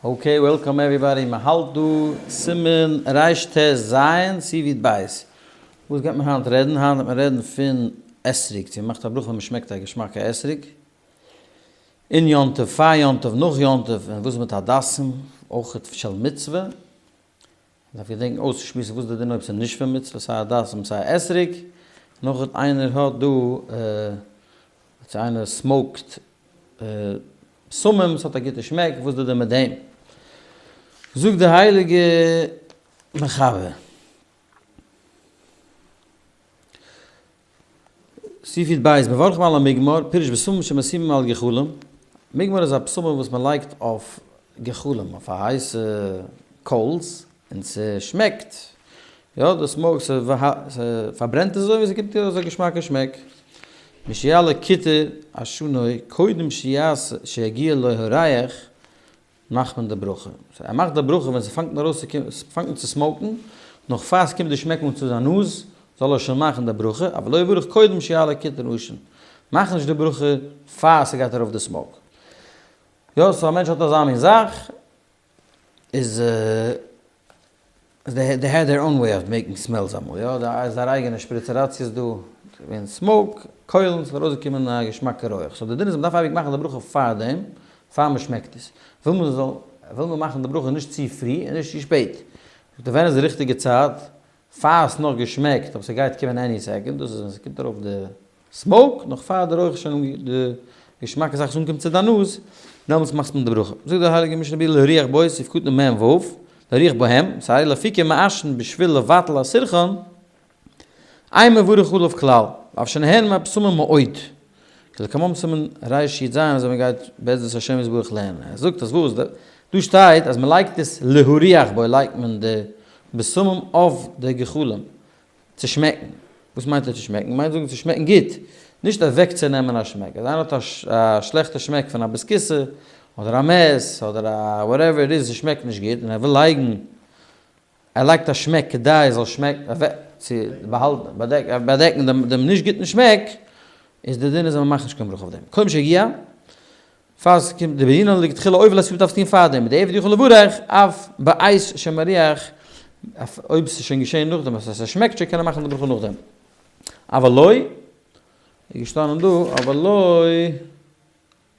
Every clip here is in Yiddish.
Okay welcome everybody, מען האלט דא סימן רט"ז סעיף י"ב. וואס גייט מען היינט רעדן? היינט וועט מען רעדן פון אתרוג, צו מען מאכט א ברכה ווען מען שמעקט א געשמאקע אתרוג, אין יום טוב, פאר יום טוב, נאך יום טוב, און וואס מיט הדסים, אויך של מצוה. מען דארף געדענקן אויסצושמועסן וואס איז די דין אויב ס'איז נישט פון מצוה, סיי הדסים סיי אתרוג. נאך איינער האט דא צו איינער smoke ט בשמים, ס'האט א גוטע שמעק, וואס איז די דין מיט דעם? זאגט די הייליגע מחבר. סעיף י"ב, מברכים על המוגמר, פירוש בשמים שמשימים על גחלים, מוגמר איז א בשמים וואס מען לייגט אויף גחלים, אויף א הייסע coals, און ס'שמעקט, יא די smoke, ס'פארברענט עס אזוי ווי ס'קומט ארויס א געשמאקע שמעק. משיעלה קיטור עשנו קודם שיגיע לו הריח מאכט מען די ברכה. So ער מאכט די ברכה ווען ס'פאנגט אן ארויס צו קומען, ס'פאנגט אן צו smoke ן, נאך פאר ס'קומט די שמעק אן צו זיין נאז, זאל ער שוין מאכן די ברכה, אבל לא יברך קודם שיעלה קיטור עשן. מאך נישט די ברכה פאר ס'גייט ארויף די smoke. יא, so א מענטש האט אזא מין זאך, איז they had their own way of making smells אמאל, יא, די זייער אייגענע שפריצעראציעס דא, געווען smoke, קוילן, ס'איז ארויסגעקומען א געשמאקע רויעך, so די דין איז מ'דארף אייביג מאכן די ברכה פארדעם, פאר מ'שמעקט עס, וויל מען זאל, וויל מען מאכן די ברכה נישט צו פרי און נישט צו שפעט, זאגט ער ווען איז די ריכטיגע צייט, פאר עס נאך געשמעקט אבער ס'גייט קומען any second, דאס איז ווען ס'קומט ארויף די smoke, נאך פאר די רויך איז שוין די געשמאקע זאך איז אנגעקומען צו דיין נאז, דעמאלטס מאכט מען די ברכה. זאגט דער הייליגער משנה ברורה להריח בו, סעיף קטן מ"ו, להריח בהם, ס'הייסט לאפוקי מעשן בשביל לבטל הסירחון, אין מברך עליו כלל, ואף שנהנין מהבשמים מאוד. כלקמן סימן רי"ז אזוי מען גייט בעזרת השם יתברך לערנען. ער זאגט אז וואס, דא שטייט אז מען לייגט עס להריח בו לייגט מען די בשמים אויף די גחלים, צו שמעקן. וואס מיינט ער צו שמעקן? מיינט זאגן צו שמעקן גוט, נישט אוועקצונעמען א שמעק. אז איינער האט א שלעכטע שמעק פון א בית כסא, אדער א מת, אדער א whatever it is, עס שמעקט נישט גוט, און ער וויל לייגן, ער לייגט א שמעק כדי עס זאל שמעקן, צו באהאלטן, באדעקן דעם נישט גוטן שמעק, איז די דין איז אז מען מאכט נישט קיין ברכה אויף דעם. קודם שיגיע. פאר ס'קומט די בענין לכתחילה עובר לעשיו דארפסט טון פארדעם, בדיעבד יכול לברך אף בעת שמריח, אויב ס'איז שוין געשען נאכדעם אז ס'שמעקט שוין קען ער מאכן די ברכה נאכדעם, אבל לא, איז געשטאנען דא, אבל לא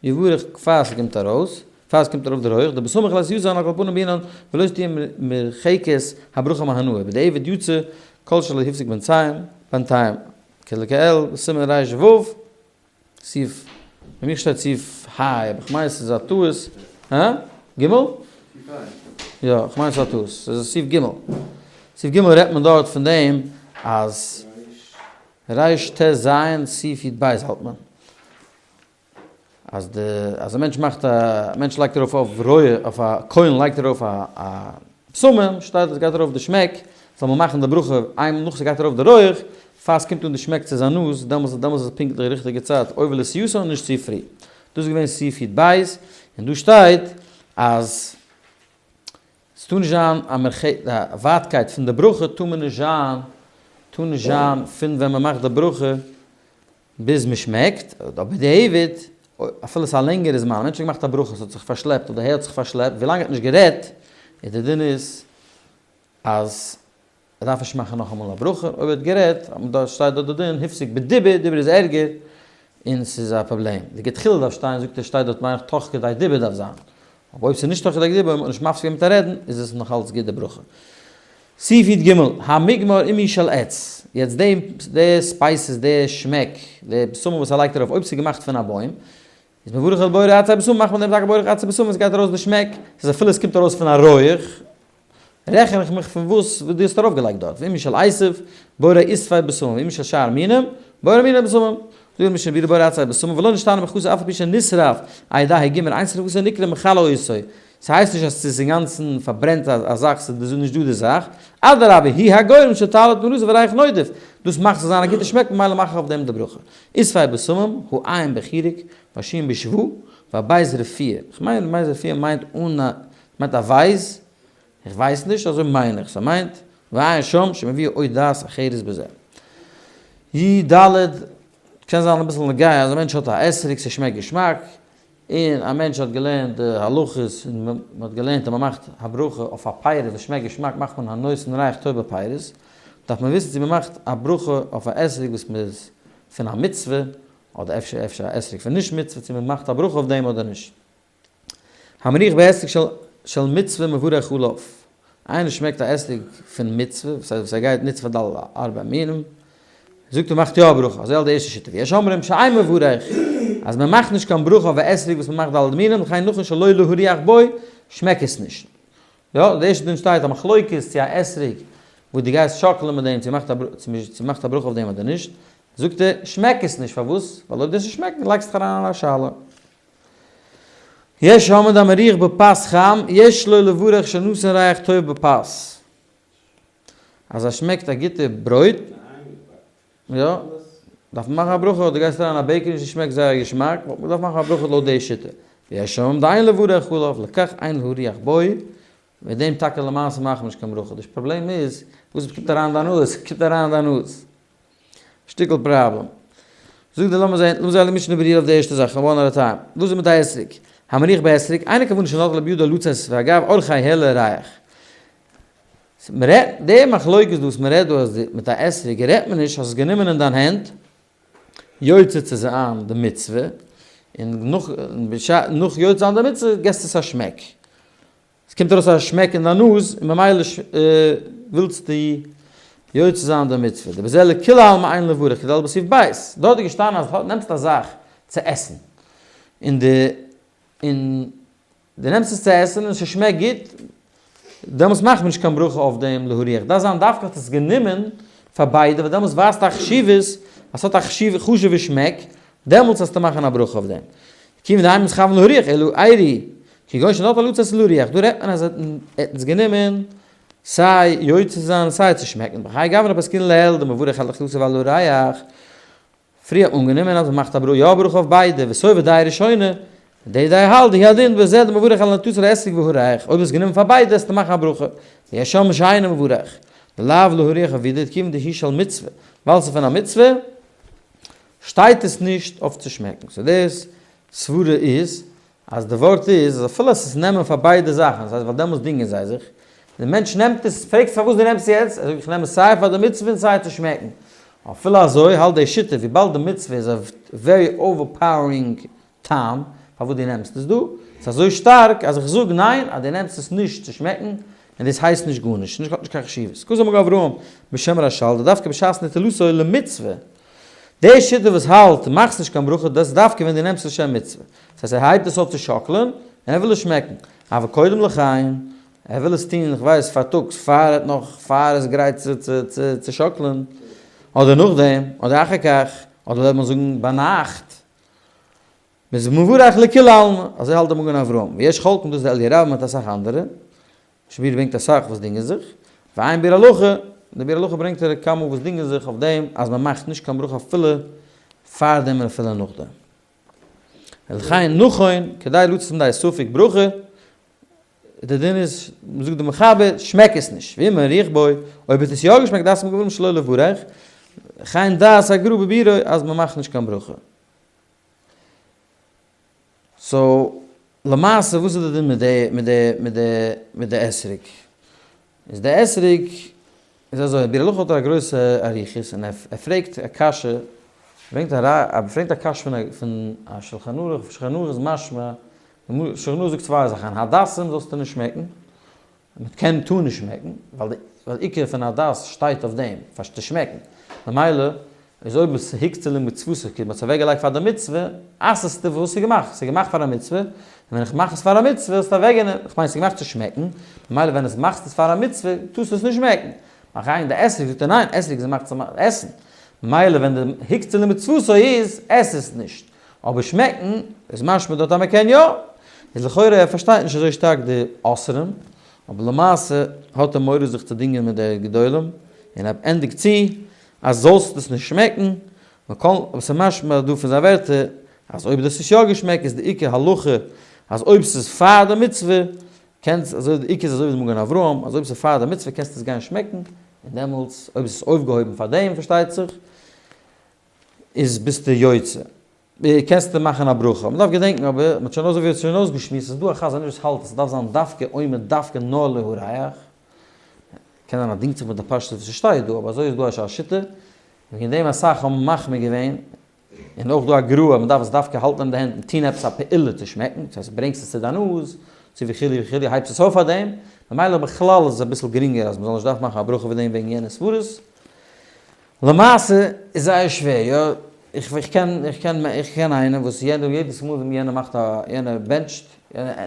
יברך פאר ס'קומט ארויס, פאר ס'קומט ארויף די רויך, דבסמוך לעשייתן על כל פנים בענין ולא תהיה מרחקת הברכה מהנאה, בדיעבד יצא כל שלא הפסיק בינתיים, כלקהל, סימן רו. סעיף, ביי מיר שטייט סעיף ה', אבער כ'מיין ס'איז א טעות, הא? ג'? יא, כ'מיין ס'איז א טעות, ס'איז סעיף ג'. סעיף ג' רעדט מען דארט פון דעם אז רט"ז סעיף י"ב האלט מען. אז די, אז א מענטש מאכט א, א מענטש לייגט ארויף אויף רויע, אויף א קוילן לייגט ער ארויף א א בשמים, שטייט אז ס'גייט ארויף די שמעק, זאל מען מאכן די ברכה איינמאל נאך ס'גייט ארויף די רויעך, פאר ס'קומט אן די שמעק צו זיין נאז, דעמאלס דעמאלס איז פונקט די ריכטיגע צייט עובר לעשייתן און נישט צו פרי. דאס איז געווען סעיף י"ב, און דא שטייט אז ס'טאר נישט זיין א מרחק, א ווייטקייט פון די ברכה טאר מען נישט זיין, טאר נישט זיין פון ווען מ'מאכט די ברכה ביז מ'שמעקט, אבער בדיעבד, אפילו ס'איז א לענגערע זמן, א מענטש האט געמאכט א ברכה, ס'האט זיך פארשלעפט אדער ער האט זיך פארשלעפט, ווילאנג ער האט נישט גערעדט, איז די דין איז אז ער דארף נישט מאכן נאכאמאל א ברכה, אויב ער האט גערעדט, דארט שטייט דארט די דין, הפסיק בדיבור, דיבור איז ערגער, און ס'איז א פראבלעם. לכתחילה דארף שטיין, זאגט ער, שטייט דארט מיין איך תוך כדי דיבור דארף זיין. אבער אויב ס'איז נישט תוך כדי דיבור, אויב מ'האט נישט מפסיק געווען מיט א רעדן, איז עס נאך אלץ גוט די ברכה. סעיף י"ג, המוגמר אם הוא של עץ, יעצט די די spices, די שמעק, די בשמים וואס ער לייגט ארויף, אויב ס'איז געמאכט פון א בוים, איז מברך על בורא עצי בשמים, מאכט מען דעם טאקע בורא עצי בשמים, עס גייט ארויס די שמעק, ס'איז אפילו עס קומט ארויס פון א רויעך, רעכן איך מיך פון וואס וואס דו האסט ארויף געלייגט דארט, ואם הוא של עשב, בורא עשבי בשמים, ואם הוא של שאר מינים, בורא מיני בשמים. זאגט די משנה ברורה בורא עצי בשמים, ולא נשתנה ברכתו אף על פי שנשרף על ידי הגומר אין שריפתו נקרא מכלה אותו, ס'הייסט נישט אז ס'איז אינגאנצן פארברענט א זאך, ס'איז נישט דא די זאך, אדרבה הוא הגורם שתעלה תמורתו וריח נודף, דאס מאכט ס'זאל זיין א גוטע שמעק ממילא מאך איך אויף דעם די ברכה. עשבי בשמים, העין בחיריק, והשין בשבא, והבית רפואה, כ'מיין בית רפואה מיינט אן א, מיינט א ווייז, איך ווייס נישט, אזוי מיין איך, ס'מיינט ועיין שם שמביא עוד דעת אחרת בזה. י ד, קען זיין אביסל נוגע אז א מענטש האט א אתרוג ס'שמעקט געשמאק, און א מענטש האט געלערנט די הלכות און מען האט געלערנט אז מען מאכט א ברכה אויף א פירות וואס שמעקט געשמאק מאכט מען הנותן ריח טוב בפירות, דארף מען וויסן צו מען מאכט א ברכה אויף א אתרוג וואס מען איז פון א מצוה, אדער אפשר אפשר א אתרוג פון נישט מצוה צו מען מאכט א ברכה אויף דעם אדער נישט. המריח באתרוג של של מצוה מברך עליו, איינער שמעקט א אתרוג פון מצוה, וואס הייסט וואס ער גייט נוצן פאר ד' ארבע מינים, זאגט ער מאכט יא א ברכה, אזוי האלט די ערשטע שיטה, ויש אומרים שאין מברך, אז מען מאכט נישט קיין ברכה אויף א אתרוג וואס מען מאכט ד' מינים, לכן נכון שלא להריח בו, שמעק עס נישט. יא, די ערשטע דין שטייט א מחלוקת צו א אתרוג וואס דו גייסט שאקלען מיט דעם צו מאכט א צו מאכט א ברכה אויף דעם אדער נישט, זאגט ער, שמעק עס נישט, פארוואס? ווייל אויב דו וועסט עס שמעקן לייגסט דיך אריין אין א שאלה. יש העומד המריח בפת חם, יש לו לברך שנתן ריח טוב בפת. אז עס שמעקט א גוטע ברויט, יא, דארף מען מאכן א ברכה, אדער גייסט אריין אין א bakery און ס'שמעקט זייער געשמאק, וואלט מען געדארפט מאכן א ברכה לויט די שיטה. ויש אומרים דאין לברך עליו, לכך אין להריח בו, מיט דעם טאקע למעשה מאכט מען נישט קיין ברכה, די פראבלעם איז וואס עס קומט אריין אין דיין נאז, קומט אריין אין דיין נאז. שטיקל פראבלעם. זאגט די לאמיר זעהן, לאמיר זעהן די משנה ברורה אויף די ערשטע זאך, one at a time. וואס איז מיט א אתרוג? המריח באתרוג, אין הכוונה שנטלו בידו לצאת ואגב אורחיה העלה ריח. מ'רעדט, די מחלוקת דא וואס מ'רעדט דא אז מיט א אתרוג רעדט מען נישט, האסט עס גענומען אין דיין הענט, יוצא צו זיין די מצוה, און נאך נאך יוצא זיין די מצוה געסטו עס א שמעק. עס קומט ארויס א שמעק אין דיין נאז און ממילא ווילסטו יוצא זיין די מצוה. דבזה לכולי עלמא אין לברך כדלהלן בסעיף ב'. דארט איז געשטאנען אז נעמסט א זאך צו עסן און די און די נעמסט עס צו עסן און ס'שמעקט גוט, דעמאלטס מאכט מען נישט קיין ברכה אויף דעם להריח. דארף זיין דווקא האט עס גענומען פאר ביידע ווייל דעמאלטס ווייזט א חשיבות אז ס'האט א חשוב'ע שמעק, דעמאלטס זאלסטו מאכן א ברכה אויף דעם. כיוון דאין מתכוון להריח אלא איירי כגון שנטלו לצאת להריח, דא רעדט מען אז ער האט עס גענומען סיי יוצא זיין און סיי צו שמעקן, בכהאי גוונא פסקינן לעיל דמברך על אכילתו ועל הריח, פריער האט מען אנגענומען אז מען מאכט א ברכה יא ברכה אויף ביידע, וסובר דעה ראשונה, די דעה האלט דהוא הדין בזה דמברך על נטילתו לאתרוג והריח, אויב האסט גענומען פאר ביידע זאלסטו מאכן א ברכה, ויש אומרים שאינו מברך, דלאו להריח עבידא כיוון דהיא של מצוה, ווייל ס'איז פון א מצוה שטייט עס נישט אויף צו שמעקן, סאו דאס סברה איז אז די ווארט איז אז אפילו עס איז נעמען פאר ביידע זאכן, דאס הייסט ווייל דעמאלטס דינגען זיי זיך, די מענטש נעמט עס, פרעגסט פארוואס דו נעמסט יעצט, ער זאגט איך נעם עס סיי פאר די מצוה און סיי צו שמעקן, אפילו אזוי האלט די שיטה וויבאלד די מצוה איז א very overpowering טעם פארוואס דו נעמסט עס דא, ס'איז אזוי שטארק אז איך זאג ניין אז דו נעמסט עס נישט צו שמעקן און דאס הייסט נישט גארנישט, נישט האט נישט קיין חשיבות. כז אמר אברהם בשם רשל דווקא בשעת נטילתו למצוה. די שיטה וואס האלט מאכסט נישט קיין ברכה דאס איז דווקא ווען דו נעמסט לשם מצוה. דאס הייסט ער הייבט עס אויף צו שאקלען און ער וויל עס שמעקן. אבל קודם לכן, ער וויל עס טון איך ווייס פארטאגס פאר ער האט נאך פאר ער איז גרייט צו צו צו שאקלען, אדער נאכדעם, אדער אחר כך, אדער וועט מען זאגן ביינאכט. מ'איז מברך לכולי עלמא, אזוי האלט די מגן אברהם. ויש חולקים דאס איז די אליה רבה מיט אסאך אנדערע. שביעי ברענגט אסאך וואס דינגען זיך, ועיין ביאור הלכה, די ביאור הלכה ברענגט ער כמה וואס דינגען זיך אויף דעם אז מען מאכט נישט קיין ברכה אפילו פאר דעם און אפילו נאך דעם. ולכן נכון כדי לצאת מידי ספק ברכה, די דין איז, זאגט די מחבר, שמעק עס נישט, ואם הריח בו, אויב האט עס יא געשמעקט דארף מען געווארן שלא לברך, וכן דעת הגרא בביאורו אז מען מאכט נישט קיין ברכה. so למעשה וואס איז די דין מיט די מיט די מיט די מיט די אתרוג? איז די אתרוג איז אזוי ביאור הלכה האט ער א גרויסע אריכות און ער פרעגט א קשיא ברענגט א ראיה ער ברענגט א קשיא פון א פון א שלחן ערוך שלחן ערוך איז משמע שלחן ערוך זאגט צוויי זאכן הדסים זאלסטו נישט שמעקן מען קען טאר נישט שמעקן, ווייל די עיקר פון הדס שטייט אויף דעם, פאר צו שמעקן, ממילא איז אויב עס הוקצה למצוותו כאילו מען האט עס אוועק געלייגט פאר די מצוה, אסר'סטו וואס ס'איז געמאכט, ס'איז געמאכט פאר א מצוה, און ווען איך מאך עס פאר א מצוה האסטו אוועק גענומען, איך מיין ס'איז געמאכט צו שמעקן, ממילא ווען עס מאכסט עס פאר א מצוה טארסטו עס נישט שמעקן, מאך איין די אתרוג זאגט ער ניין, אתרוג איז געמאכט צו עסן, ממילא ווען די הוקצה למצוותו איז, עס עס נישט. אבער שמעקן איז משמע דארט אז מען קען יא, איז לכאורה ער פארשטייט נישט אזוי שטארק די אוסרים, אבער למעשה האט ער מורא זיך צו דינגען מיט די גדולים, און ער ענדיגט צו אז זאלסט עס נישט שמעקן, מכל, אבער ס'איז משמע דא פון זיין ווערטער אז אויב דאס איז יא געשמעק איז די עיקר הלכה אז אויב ס'איז פאר די מצוה קענסט אזוי די עיקר איז אזוי ווי די מגן אברהם אז אויב ס'איז פאר די מצוה קענסטו עס גיין שמעקן, און דעמאלטס אויב עס איז אויפגעהויבן פאר דעם פארשטייט זיך. איז ביסטו יוצא. קענסטו מאכן א ברכה. מ'דארף געדענקן אבער, מ'האט שוין אזוי ווי שוין אויסגעשמועסט, ס'איז דא א חזון איש וואס האלט אז ס'דארף זיין דווקא עומד דווקא נאר להריח, קען זיין אז דינגט זיך מיט די פשטות וואס ס'שטייט דא, אבער אזוי איז דא א שיטה, וועגן דעם אסאך האבן מחמיר געווען, און אויך דא א גר"א אז מ'דארף עס דווקא האלטן אין די הענט און טון עפעס א פעולה צו שמעקן, דאס הייסט ברענגסט עס צו דיין נאז, צו וכו' וכו', הייבסט עס אויף פאר דעם, ממילא בכלל איז עס אביסל גרינגער אז מ'זאל נישט דארפן מאכן א ברכה פאר דעם וועגן יענע סברות. למעשה איז זייער שווער, יא, איך איך קען איך קען איך קען איינעם וואס יעדע יעדעס מאל ווען יענער מאכט א יענער בענטשט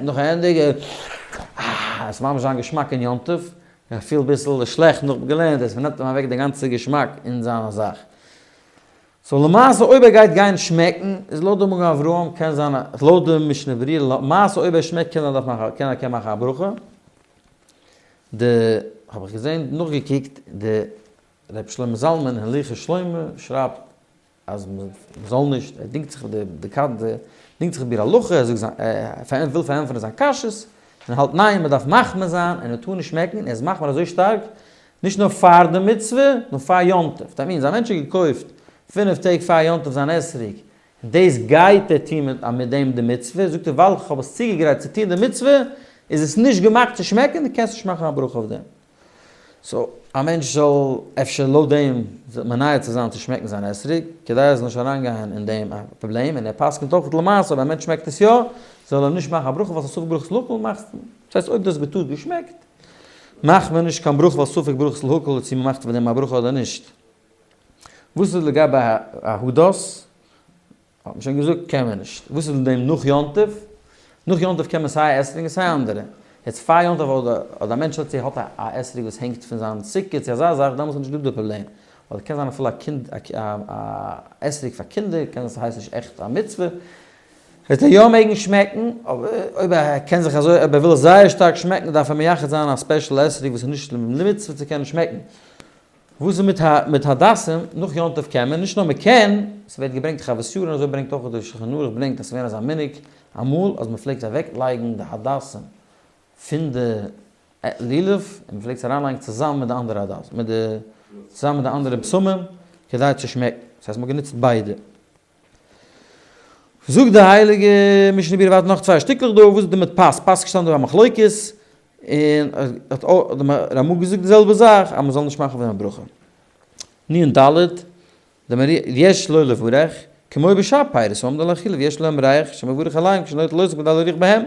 נאך א ענדיג אה עס איז ממש זיין געשמאק אין יום טוב, איך פיל ביסל שלעכט נאך געלערנט עס נעמט אים אוועק די גאנצע געשמאק אין זיין זאך. so למעשה אויב ער גייט גיין שמעקן איז לויט די מגן אברהם קען זיין לויט די משנה ברורה למעשה אויב ער שמעקט קען ער דארף מאכן קען ער קען מאכן א ברכה די האב איך געזען נאכגעקוקט די ר' שלמה זלמן אין הליכות שלמה שרייבט אז מ'זאל נישט, ער דינגט זיך די די קאנט די דינגט זיך ביאור הלכה, ער זאגט זיין ער וויל פארענטפערן זיין קשיות, און האלט ניין מ'דארף מחמיר זיין און מ'טאר נישט שמעקן, און ער איז מחמיר אזוי שטארק, נישט נאר פאר די מצוה, נאר פאר יום טוב, that means א מענטש האט געקויפט פינף טעג פאר יום טוב זיין אתרוג, און דאס גייט ער טון מיט מיט דעם די מצוה, זאגט ער ווייל כ'האב עס צוגעגרייט צו טון די מצוה, איז עס נישט געמאכט צו שמעקן, דו קענסט נישט מאכן א ברכה אויף דעם. so א מענטש זאל אפשר לויט דעם זיך מונע צו זיין צו שמעקן זיין אתרוג, כדי ער זאל נישט אריינגיין אין דעם א פראבלעם, און ער פסק'נט אויך למעשה אויב א מענטש שמעקט עס יא, זאל ער נישט מאכן א ברכה ווייל ס'איז ספק ברכות להקל, מאכסט, דאס הייסט אויב דו האסט בטעות געשמעקט, מאכט מען נישט קיין ברכה ווייל ספק ברכות להקל צו מ'מאכט פון דעם א ברכה אדער נישט. וואס איז לגבי א הדס? האט מען שוין געזאגט קען מען נישט. וואס איז מיט דעם נאך יום טוב? נאך יום טוב קען מען סיי אתרוג און סיי אנדערע. יעצט פאר יום טוב אדער אדער א מענטש האט צו האט א אתרוג וואס הענגט פון זיין סוכה צו אזא זאך דעמאלטס איז נישט דא די פראבלעם. אדער קען זיין אפילו א קינד א אתרוג פאר קינדער קען זיין ס'הייסט נישט עכט א מצוה. וועט ער יא מעגן שמעקן, אבער אויב ער קען זיך אזוי אויב ער וויל זייער שטארק שמעקן דארף ער מייחד זיין א special אתרוג וואס איז נישט למצוה צו קענען שמעקן. וואס איז מיט מיט הדסים, נאך יום טוב קען מען, נישט נאר מען קען, ס'ווערט געברענגט חוות יאיר און אזוי ברענגט אויך דער שולחן ערוך ברענגט אז ס'געווען אזא מנהג אמאל אז מ'פלעגט אוועק לייגן די הדסים פון די לולב און מ'פלעגט עס אריין לייגן צוזאמען מיט די אנדערע הדסים מיט די צוזאמען מיט די אנדערע בשמים כדי צו שמעקן, דאס הייסט מ'האט גענוצט ביידע. זאגט די הייליגע משנה ברורה ווייטער נאך צוויי שטיקלעך דא, וואס איז די מיט פת? פת געשטאנען דא א מחלוקת, און האט אויך די רמ"א געזאגט די זעלבע זאך אז מען זאל נישט מאכן פון דעם א ברכה. נ ד, יש לו לברך, כמו בשאר פירות העומדים לאכילה ויש להם ריח שמברך עליהם כשנוטל אותם כדי להריח בהם,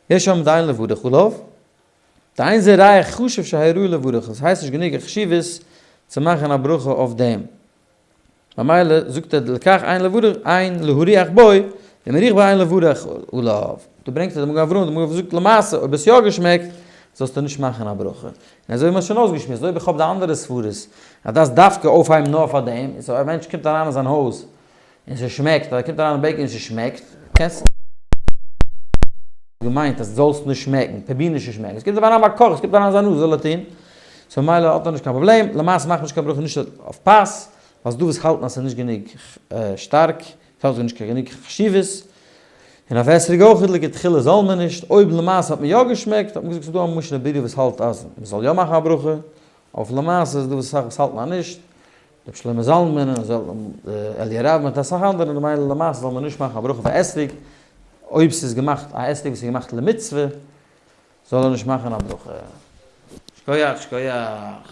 יש אומרים דאין לברך עליו, דאין זה ריח חשוב שיהא ראוי לברך, עס הייסט נישט גענוג א חשיבות צו מאכן א ברכה אויף דעם. ממילא זאגט ער לכך אין לברך אין להריח בו, ואם הריח בו אין לברך עליו. דא ברענגט ער די מגן אברהם, די מגן אברהם זאגט למעשה אויב עס יא געשמעקט זאלסטו נישט מאכן א ברכה. און אזוי ווי מ'האט שוין אויסגעשמועסט, אויב איך האב די אנדערע סברות אז דארפסט דווקא אויפהייבן נאר פאר דעם, איז אויב א מענטש קומט אריין אין זיין הויז און ס'שמעקט, אדער ער קומט אריין אין בעקערי און ס'שמעקט, קענסט. געמיינט אז זאלסט נישט שמעקן, פרוביר נישט צו שמעקן, עס קומט אים אריין ביי קאך, עס קומט אריין אין זיין נאז, וואס זאל ער טון? so ממילא האט ער נישט קיין פראבלעם, למעשה מאכט מען נישט קיין ברכה נישט אויף פת, ווייל ס'דא וואס האלטן אז ס'איז נישט גענוג שטארק, ס'האט נישט קיין גענוג חשיבות, און אויף אתרוג אויך לכתחילה זאל מען נישט, אויב למעשה האט מען יא געשמעקט, האט מען געזאגט ס'איז דא א משנה ברורה וואס האלט אז מ'זאל יא מאכן א ברכה, אויף למעשה איז דא אסאך וואס האלטן אז נישט, רבי שלמה זלמן און אזוי אלי' רב מיט אסאך אנדערע און ממילא למעשה זאל מען נישט מאכן א ברכה פאר אתרוג, אויב ס'איז געמאכט א אתרוג וואס איז געמאכט למצוה זאל ער נישט מאכן א ברכה. שכוח שכוח.